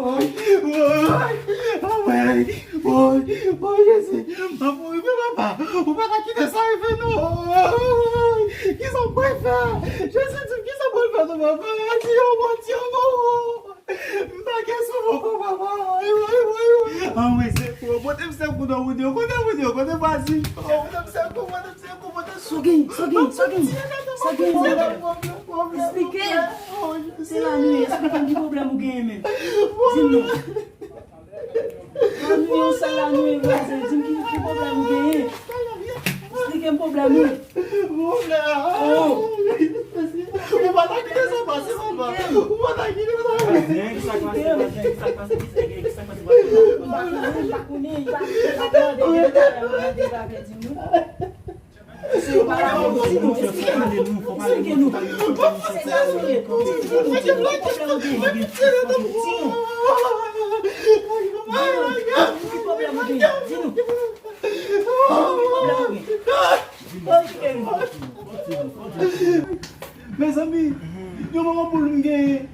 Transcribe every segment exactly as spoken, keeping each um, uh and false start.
Woy, woy, woy, woy, Jezi, m ap mouri, men papa, ou pa ka kite sa rive non. Woy, kisa m pral fè? Jezi di m, kisa m pral fè non, papa? Di yo, Bondye, non. M pa gen sou poko, papa. Woy, woy, woy, woy. Anmwe, sekou, pote m sekou non, Bondye. Kote Bondye? Kote Bondye? Pote m sekou, pote m sekou, pote m sekou. Sa w gen, sa w gen, sa w gen, sa w gen, sa w gen? Eksplike. Se la nou ye, eksplike m ki pwoblèm ou genyen menm. Di m non. Ann nou yon sèl la nou ye vwazen, di m ki, ki pwoblèm ou genyen. Eksplike m pwoblèm ou. Pwoblèm. Oh. Ou pa ta kite sa pase, papa. Ou pa ta kite sa pase. Vwazen, ki sa k pase, vwazen, ki sa k pase, ki sa k pase, vwazen? M pa konnen, m pa konnen, m pa konnen, m pa konnen, m pa konnen, m pa konnen, di nou. Se yo pa la pou di nou, eksplike nou, eksplike nou. Se sa nou ye. Di nou, di nou ki pwoblèm ou genyen. Di nou. Di nou, di nou ki pwoblèm ou genyen. Di nou. Di nou ki pwoblèm ou genyen. Eksplike nou. Mezanmi, yon manman poul m genyen.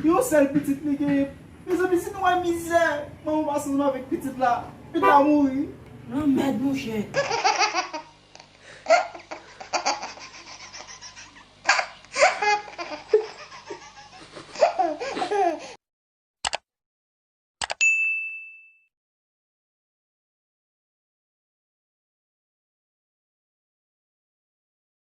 Yon sèl pitit li genyen. Mezanmi, si nou wè mizè manman pase ansanm avèk pitit la, pitit la mouri. Lanmèd, monchè.